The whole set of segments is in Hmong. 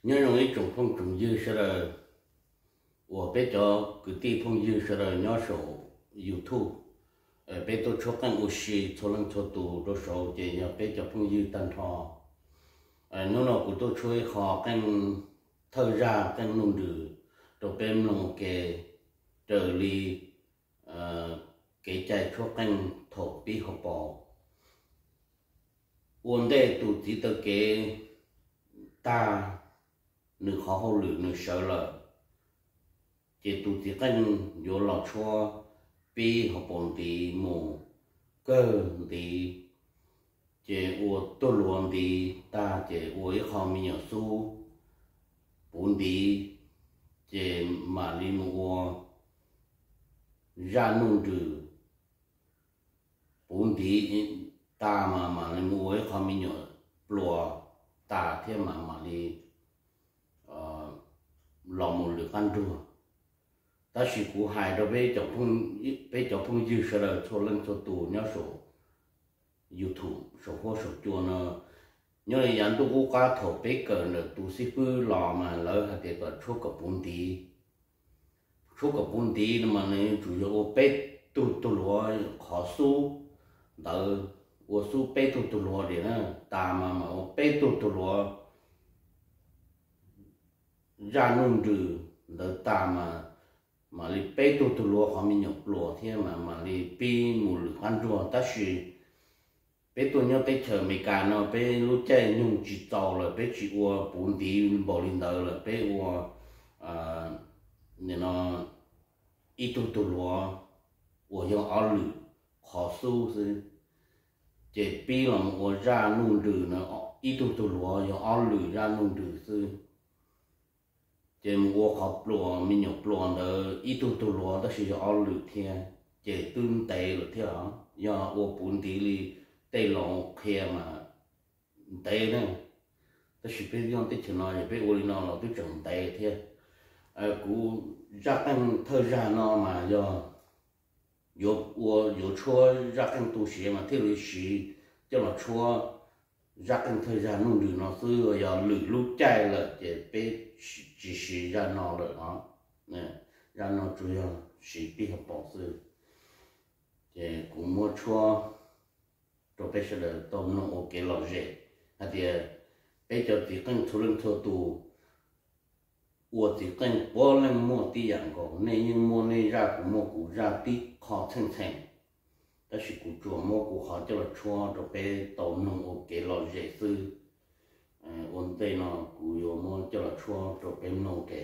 Nyob zoo ib tsoom phooj tsoom ywg sawv daws, uas peb cov kwv tij phooj ywg sawv daws nyob saum YouTube, peb tuaj tshuab qeej ua si txhua leej txhua tus rau saud ces yog peb cov phooj ywg tag nrho. Hnub no kuv tuaj tshuab ib qho qeej thawj zaj qeej nuj nrws rau peb mloog ua ke raws li kev cai tshuab qeej thaum pib hauv paus. Ua ntej tus txiv taw kev tag nws qhov hauj lwm nws sawv lawm, ces tus txiv qeej yuav los tshuab pib hauv paus ntiv mus kawg ntiv, ces ua tuag luav ntiv tag ces ua ib qho me nyuam xub puv ntiv, ces mam li mus ua zaj nuj nrws puv ntiv tas mas mam li mus ua ib qho me nyuam pluas tas thiab mas mam li los mus lwm qab nruag. Tab sis kuv hais rau peb cov phooj ywg sawv daws txhua leej txhua tus nyob saum YouTube saum huab saum cua no, nyob li yav ntuj qub qab thaum peb kawm ntawm tus xib fwb los mas lawv hais tias kom tshuab kom puv ntiv. Tshuab kom puv ntiv no mas nws yuav tsum yog ua peb tug tuag luav qhov xub ntawd, ua xub peb tug tuag luav tias na, tas mas mam ua peb tug tuag luav zaj nuj nrws ntawd tas mas mam li peb tug tuag luav qhov me nyuam pluas thiab mas mam li pib mus lwm qab nruag. Tab sis peb tuaj nyob teb chaws Amelikas no peb lub caij nyoog tsis txaus lawm, peb tsis ua puv ntiv npaum li ntawd lawm, peb ua nim no ib tug tuag luav uas yog ob lwm qhov xub xwb, ces pib los mus ua zaj nuj nrws no ib tug tuag luav yog ob lwm zaj nuj nrws xwb. Ces mus ua qhov pluas me nyuam pluas ntawd ib tug tuag luav tab sis yog ob lwm thiab, ces twb ntev lawm thiab os. Yog ua puv ntiv li tej laus qhia mas ntev na, tab sis peb nyob teb chaws no yog peb ua li no los twb tseem ntev thiab. Kuv zaj qeej thawj zaj no mas yog yuav ua yuav tshuab zaj qeej tu siav mas thiaj li siv coj los tshuab zaj qeej thawj zaj nuj nrws no xwb, yog lwm lub caij lawm ces peb tsis siv zaj no lawm os. Zaj no tsuas yog siv pib hauv paus xwb. Ces kuv muab tshuab rau peb sawv daws tau mloog ua kev lom zem hais tias peb cov txiv qeej txhua leej txhua tus ua txiv qeej puav leej muaj tib yam nkaus, nej yeej muaj nej zaj kuv muaj kuv zaj tib qho txheej txheem, tab sis kuv tsuas muab kuv qhov coj los tshuab rau peb tau mloog ua kev lom zem xwb. Ua ntej no kuv yuav muab coj los tshuab rau peb mloog ua ke.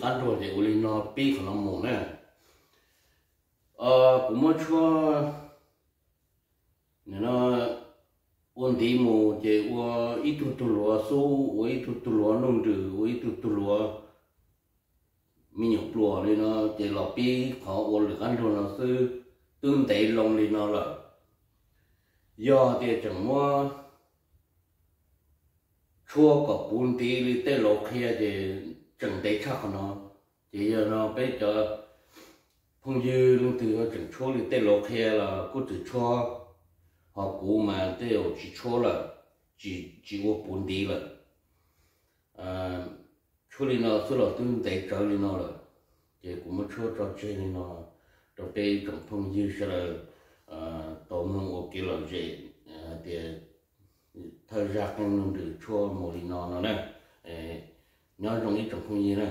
qab nruag ces ua li no pib qhov no mus na. Kuv muab tshuab no ua ntiv mus ces ua ib tug tug luav xub, ua ib tug tug luav nuj nrws, ua ib tug tug luav me nyuam pluas li no, ces los pib qhov ua lwm qab nruag no xwb, twb ntev loo li no lawm. Yog tias tseem muab tshuab kom puv ntiv li tej laus qhia ces tseem ntev tshaj qhov no. Ces yog no peb cov phooj ywg leej twg tseem tshuab li tej laus qhia los kuj txwm tshuab, ho kuv mas tej zaum tsis tshuab lawm, tsis ua puv ntiv lawm. Tshuab li no xwb los twb ntev tsawv li no lawm, ces kuv muab tshuab tso tseg li no rau peb tsoom phooj ywg sawv daws tau mloog ua kev lom zem, hais tias thawj zaj qeej nuj nrws tshuab mus li no no na. Nyob zoo ib tsoom phooj ywg na.